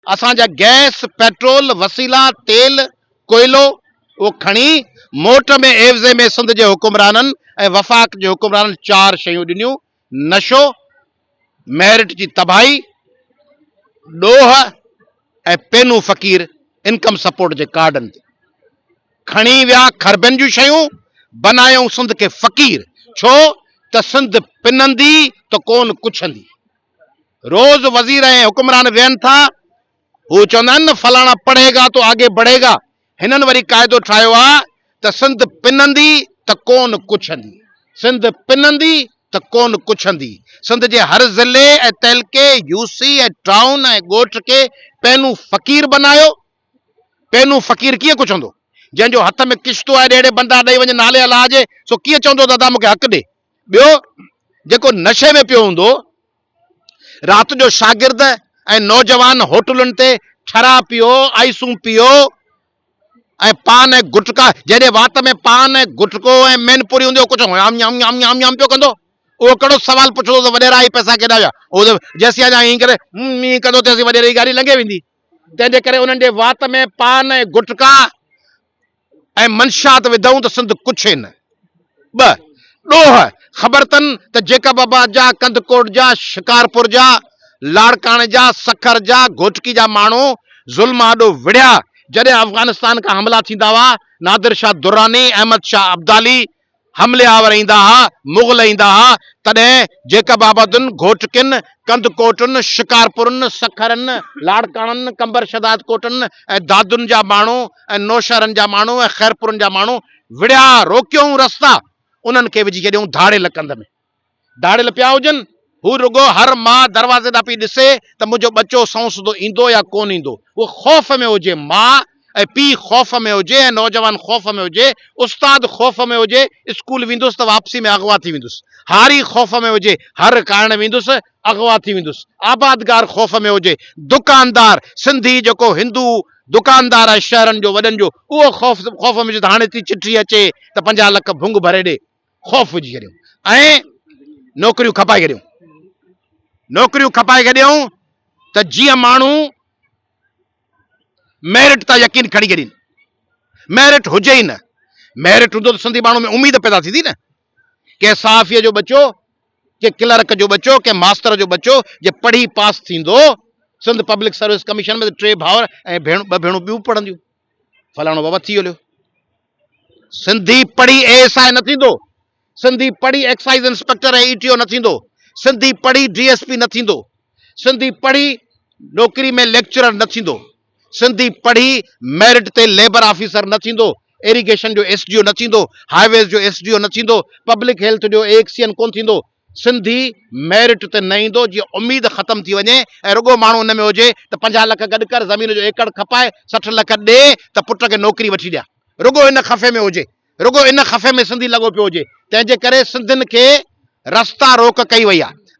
اسان جا gas, petrol, وسيلا، تيل، ڪوئلو اهو کڻي موٽ ۾ عيوضي ۾ سنڌ جي حڪمرانن ۽ وفاق جي حڪمرانن چار شيون ڏنيون، نشو، ميرٽ جي تباهي، ڏوهه ۽ پينو فقير انڪم سپورٽ جي ڪارڊن تي کڻي ويا کربين جون شيون، بنايائون سنڌ کي فقير، ڇو ته سنڌ پنندي ته ڪونه ڪڇندي. روز وزير ۽ حڪمران ويهن ٿا، هو چوندا آهن نه فلاڻا پڙهي گا تو آگي بڙهي گا، هنن وري قاعدو ٺاهيو آ ته سنڌ پنندي ته ڪونه ڪڇندي، سنڌ پنندي ته ڪونه ڪڇندي، سنڌ جي هر ضلعي ۽ تعلقي، يو سي ۽ ٽائون ۽ ڳوٺ کي پينو فقير بنايو، پينو فقير ڪيئن ڪڇندو، جنهن جو هٿ ۾ ڪشتو آهي ڏيڙي بندا ڏئي وڃ نالي الله جي، سو ڪيئن چوندو ته ادا مون کي حق ڏي. ٻيو جيڪو نشي ۾ پيو هوندو، رات جو شاگرد ۽ نوجوان هوٽلن تي ٺرا پيو، آئسون پيو ۽ پان ۽ گٽڪا، جنهن جي وات ۾ پان ۽ گٽڪو ۽ مين پوري هوندي اهو ڪجهه yam yam yam yam yam پيو ڪندو، اهو ڪهڙو سوال پڇندو ته وڏيرا هي پئسا ڪيڏانهن ويا، اهو ته جيسين اڃا ائين ڪري هم ائين ڪندو تيسين وڏيري جي گاڏي لنگهي ويندي، تنهن جي ڪري انهن جي وات ۾ پان ۽ گٽڪا ۽ منشيات وڌائون ته سنڌ ڪڇي نه. ٻه، ڏوهه، خبر اٿن ته جيڪب آباد جا، ڪنڌڪوٽ جا، شڪارپور جا، لاڙڪاڻي جا، سکر جا، گهوٽڪي جا ماڻهو ظلم آڏو وڙهيا، جڏهن افغانستان کان حملا ٿيندا هئا، نادر شاهه دراني، احمد شاهه ابدالي، حملي آور ايندا ها، مغل ايندا ها، تڏهن جيڪب آبادن، گهوٽڪين، ڪنڌڪوٽن، شڪارپورن، سکرن، لاڙڪاڻن، قمبر شهدادڪوٽن ۽ دادن جا ماڻهو ۽ نوشهرن جا ماڻهو ۽ خيرپورن جا ماڻهو وڙهيا، روڪيائون رستا، انهن کي وجهي ڇڏيائون ڌاڙيل ڪنڌ ۾. ڌاڙيل پيا هجن، هو رڳو هر ماء دروازي ڏانهن پئي ڏسي ته منهنجو ٻچو سنئون سڌو ايندو يا ڪونه ايندو. هوء خوف ۾ هجي، ماء ۽ پيء خوف ۾ هجي ۽ نوجوان خوف ۾ هجي، استاد خوف ۾ هجي، اسڪول ويندس ته واپسي ۾ اغوا ٿي ويندس، هاري خوف ۾ هجي، هر ڪارڻ ويندس، اغوا ٿي ويندس، آبادگار خوف ۾ هجي، دڪاندار، سنڌي جيڪو هندو دڪاندار آهي شهرن جو وڏن جو، اهو خوف خوف ۾ هجي ته هاڻي ٿي چٺي اچي ته 50 لک ڀنگ ڀري ڏي. خوف وجهي ڇڏيائون ۽ نوڪريون کپائي ڇڏيائون. نوڪريون کپائي ڇڏيائون ته جيئن ماڻهو ميرٽ تان يقين کڻي ڇڏين. ميرٽ هجي ئي نه. ميرٽ هوندو ته سنڌي ماڻهو ۾ اميد پيدا ٿيندي نه. ڪنهن صحافيء جو ٻچو، ڪنهن ڪلرڪ جو ٻچو، ڪنهن ماستر جو ٻچو جي پڙهي پاس ٿيندو، سنڌ پبلڪ سروس ڪميشن ۾ ته ٽي ڀائر ۽ ڀيڻ ٻه ڀيڻون ٻيون به پڙهنديون. فلاڻو بابا ٿي هليو. سنڌي پڙهي اي ايس I نه ٿيندو، سنڌي پڙهي ايڪسائيز انسپيڪٽر ۽ اي ٽي او نه ٿيندو، سنڌي پڙهي ڊي ايس پي نه ٿيندو، سنڌي پڙهي نوڪري ۾ ليڪچرر نه ٿيندو، سنڌي پڙهي ميرٽ تي ليبر آفيسر نه ٿيندو، ايريگيشن جو ايس ڊي او نه ٿيندو، هاء ويز جو ايس ڊي او نه ٿيندو، پبلڪ هيلٿ جو اي ايڪسين ڪونه ٿيندو، سنڌي ميرٽ تي نه ايندو، جيئن اميد ختم ٿي وڃي ۽ رڳو ماڻهو ان ۾ هجي ته 50 لک گڏ ڪر، زمين جو ايڪڙ کپائي 60 لک ڏي ته پٽ کي نوڪري وٺي ڏيان. رڳو ان خفي ۾ هجي، رڳو ان خفي ۾ سنڌي لڳو پيو هجي، تنهن جي ڪري سنڌين کي رستا روڪ ڪئي وئي آهي.